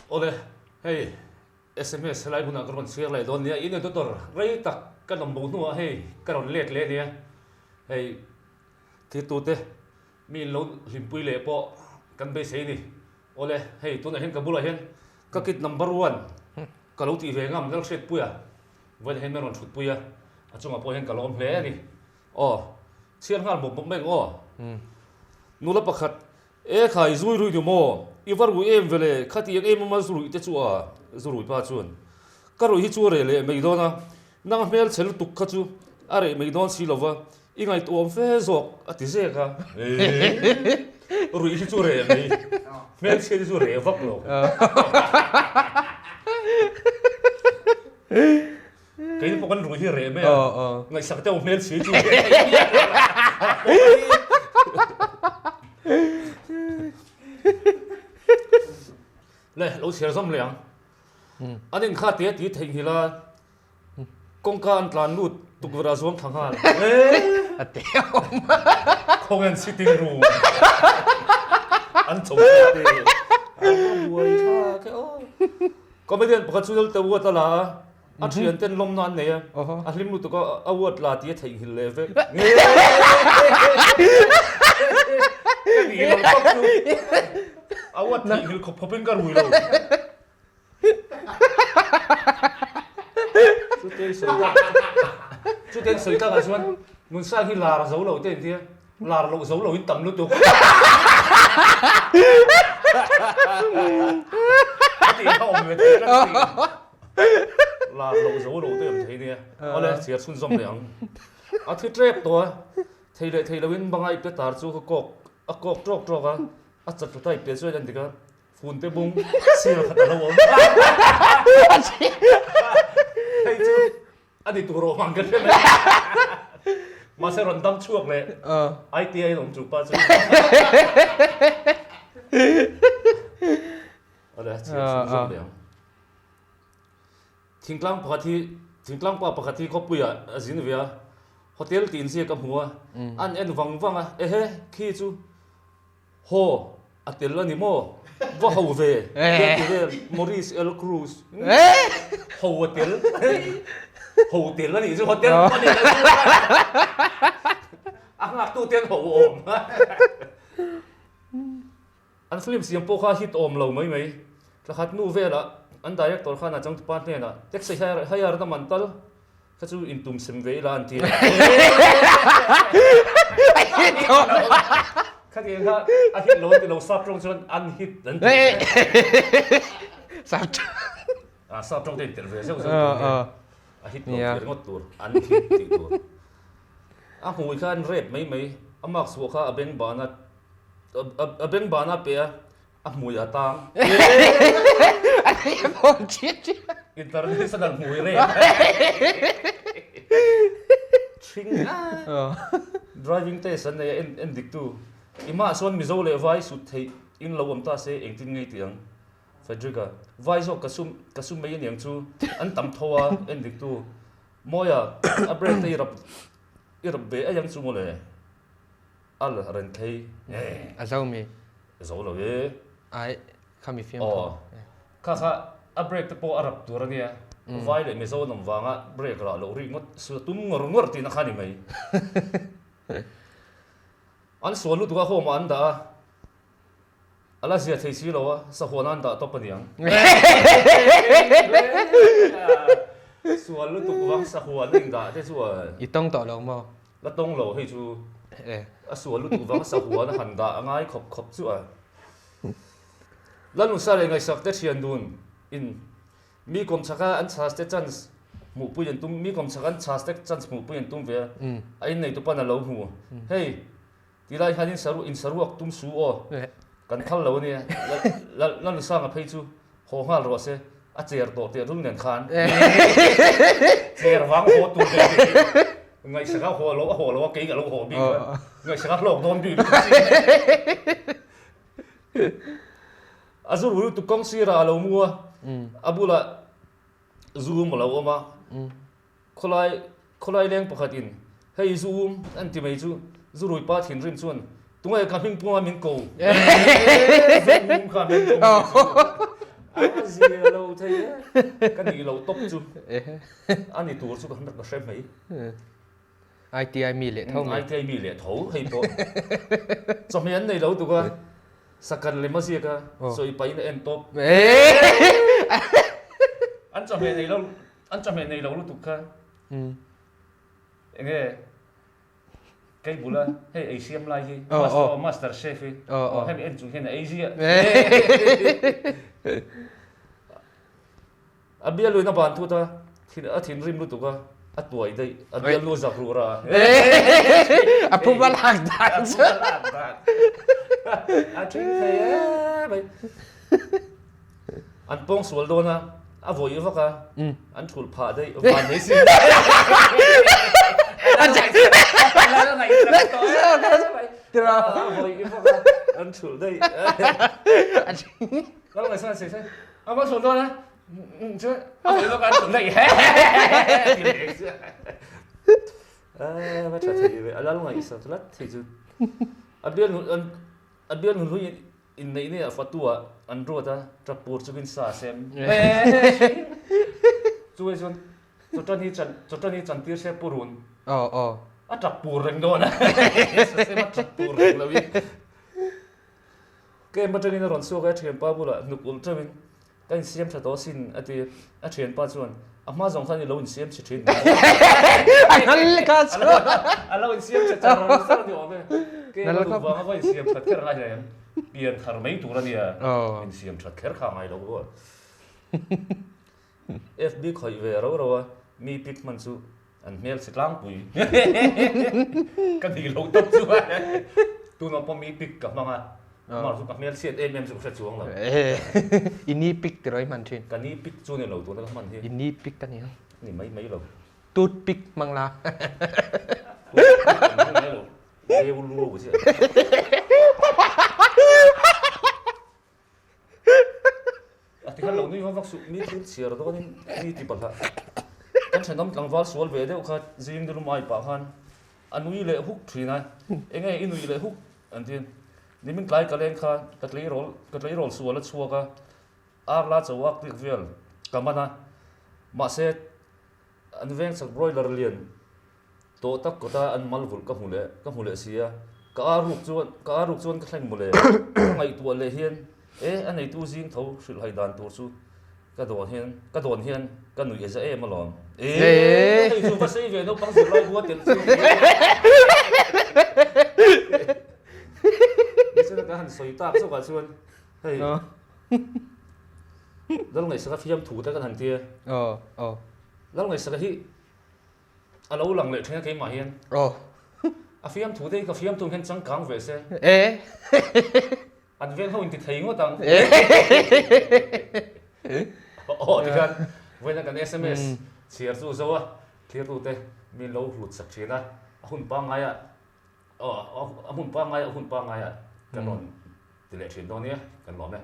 Awle, hei sms helai hmunah ka rawn chhiar leh dawn nia, in editor rei tak ka nawm bo hnuah hei ka rawn let leh nia, hei thirtute mi in lo hlimpui leh pawh kan beisei ni. Awle, hei tunah hian ka bulah hian ka kid number one ka lo tih ve ngam Lalhriatpuia vawiinah hian min rawn thutpui a, a chungah pawh hian ka lawm hle a ni. Aw, chhiar nghal mawp mawp mai ang aw. Nula pakhat, E khai, zui rui nu maw? I va rui em vele, khatiang em ema zu ruih te chu a, zu rui pa chuan. Ka ruih hi chu a reh leh mai dawn a, nang hmel chhe lutuk kha chu a reh mai dawn si lova, i ngaihtuahawm fe zawk a ti zek a. Ruih hi chu reh mai, hmel chhiat hi chu reh vak lo. Keini pawh kan rui hi reh mai a, ngaihsak deuh hmel si chu Le, lo chhiar zawm leh ang. An inkha te ti theihnghilh a, kawngka an tlan lut tukverh ah zuam thla nghal. A te awm. Khawngen sitting room an chho ta te. A buai thlak e aw. Comedian pakhat chu Lelte Uat a la a, a thian ten lawmna an nei a, a hlim lutuk a, a uat la tih a theihnghilh leh vek. Ka nih lo tawp chu a uat theihnghilh khawp khawpin ka rui lo. Chutiang sawi tak chutiang sawi takah chuan Nunsang hi lar zo lo te intia, lar loh zo loin tam lutuk. A tih kha awm ve thei tlat si. Lar loh zo lo te awm thei nia. Awle chhiar chhunzawm leh ang. A thi tep tawh a, thei leh thei loin banga ipte tar chu ka kawk a kawk tawk tawk a, a chat ta ipte chuan a dik a, Phun te bung sir khat a lo awm. Hei chu a ni tur awm ang ka hre mai. Mahse rawn dam chhuak leh ITI in awm chu pa chu. Awle chhiar chhung zawk leh ang. Thingtlang pakhat hi thingtlang pa pakhat hi khawpuiah a zin ve a, hotel tih inziak a hmu a, an en vang vang a, ehe khi chu Haw, a tel a ni maw? Va ho ve, tia ti vel, Maurice L. Cruz. Ho a tel, ho tel a nih chu, hotel pawh a ni lo chu. A nghaktu te an ho awm. An film siam pawh kha hit awm lo mai mai. Thlakhat hnu velah an director khan a changtupa hnenah taxi hire na man tal Kha chu in tum sem ve ila an ti a. Khatiang kha a hit lo an ti lo, sap tawng chuan an hit an ti. Sap tawng. Ah sap tawng te in telh ve zeuh zeuh tur nia. A hit lo tih ringawt tur, an hit tih tur. A hmui kha an rep mai mai, a mark chhuah kha a beng ban a, a beng ban a pe a, A hmui a tang. International hmui reng. Thring a. Driving test an nei a en en dik tu. I mah chuan Mizo leh Vai sut theih in lo awm ta se engtin ngei tih ang. Frederick a, Vai zawk ka sum ka sum mai aniang chu an tam tho a en dik tu. Mawia, a brake te i rap i rap ve ai ang chu mawle. Al ren thei e. A zo mi. Zo lo e. Ai kha mi fiam tho. Kha kha a break te pawh a rap tur a nia. Vai leh Mizo an awm vanga break rah loh rih ngawt su tum ngawr ngawr tihna kha ni mai. An sual lutuk a home ah an dah a. A la zia thei si lo a, sahuan an dah tawp a niang. Sual lutuk vang sahuan a indah te chu a. I tawng tawh lo maw? La tawng lo hei chu a sual lutuk vang sahuan a han dah a ngai khawp khawp chu a. Lalnunsa leh ngaihsak te thian dun in mi kawmchhak a an chhas te chance hmuhpui an tum mi kawmchhak an chhas te chance hmuhpui an tum ve a, a inneitu pawn a lo hmu. Hei Tilai hian in saru in saruak tum su aw kan phal lo ania Lalnusanga phei chu haw nghal rawh se a cher tawh teh rul nen khan cher vang haw tur ve tih ngaihsaka haw lo a haw lo a kei ka lo haw bik a ngaihsaka hlawk dawn bik lutuk si a zu rui lutuk kawng sirah a lo mu a a bulah zu a lo awm a Khawlai khawlai leng pakhat in hei zu um an ti mai chu zu rui pa thinrim chuan tunge ka hming puma min ko zu um kha min ko. A zia lo thei e. Ka nih lo tawp chu. A ni tur chu ka ka hre mai. ITI mi leh tho mai. ITI mi leh tho hei pawh. Chawhmeh an nei lo tuk a. Sakan lem a ziak a. Sawi pahin a en tawp. An chawhmeh nei lo an chawhmeh nei lo lutuk kha. Enge Kei bula hei ei siam lai hi master chef hi hemi en chung hian a ei ziah. A bialuin a ban thut a, a thinrim lutuk a, a tuai daih, a bialnu zak ruh ra. A pum a lak dan chu. A pum a lak dan. A ṭhing thei em mai. An pawng sual dawn a, a vawih vak a, an thulh phah daih van mai si. A vawih vak a, an thulh daih. Lal ngaihsan sei sei, a pawng sual dawn a, chuan a vawih vak a, an thulh daih. A tha thei ve, a lal ngaihsak tlat thei chu. A bial a bial hun hlui Inneih nia fatua an ruat a, tap pur chungin sa a sem. Chuai chuan chawṭan hi chan chawṭan hi chantir se purun. Aw aw. A tap pur reng dawn a. Sa sem a tap pur reng lo in. Camp atangin a rawn chhuak a, a thianpa bulah hnuk ulh teuhin Ka insiam tha tawh asin a ti. A thianpa chuan, A hma zawng khan i lo insiam chhe thin. A hnal kha chu. A lo insiam chhe char char a ni awm e. Ke a duh vang a va insiam that kher ngai hle em. Pian thar mai tur a nia. Insiam that kher kha ngai lo aw. FB khawih ve ro ro a, mi pic hman chu an hmel chhe tlangpui. Ka nih lo tawp chu. Tunah pawh mi pic ka hmang a. Amah chu ka hmel chhiat em em chu ka hre chuang lo. I ni pic tiraw i hman thin? Ka ni pic chu ni lo tuna ka hman hi. I ni pic a ni ang. Ni mai mai lo. Tooth pic hmang la. Tooth pic an hmang ngai lo. Leu luau chiah. A ti khan lo nui vak vak suh, mi thil chhiar dawnin mi ti palh a. Kan thenawm tlangval sual ve deuh kha zing dulum ai pah khan a nui leh huk thin a, enge i nui leh huk an ti. Nimin tlai ka leng kha ka tleirawl ka tleirawl sual a chhuak a, ar la chauak dik vel ka man a, mahse an veng chak broiler lian Tawh tak kawta an mal vulh ka hmu leh ka hmu leh si a, ka ar ruk chuan ka ar ruk chuan ka thleng mawle. Ka ngaihtuah leh hian e a neitu zing tho hrilhhai dan tur chu ka dawn hian ka dawn hian ka nuih a za em alawm. E hei chu va sei ve naupang zirlai bua telh chu Nichina ka han sawi tak zawkah chuan hei Lalngaihsaka fiamthu te kan han tia. Lalngaihsaka hi A lo lang leh thin a keimah hian. Aw. A fiamthu te hi ka fiamthu hian changkang ve se. E. An veng ho in ti thei ngawt ang. Aw tikhan vawiin kan sms chhiar chu zo a, thirtute min lo hlut sak thin a, a hun pangngai ah aw a hun pangngai ah a hun pangngai ah kan rawn ti leh thin dawn nia kan lawm e.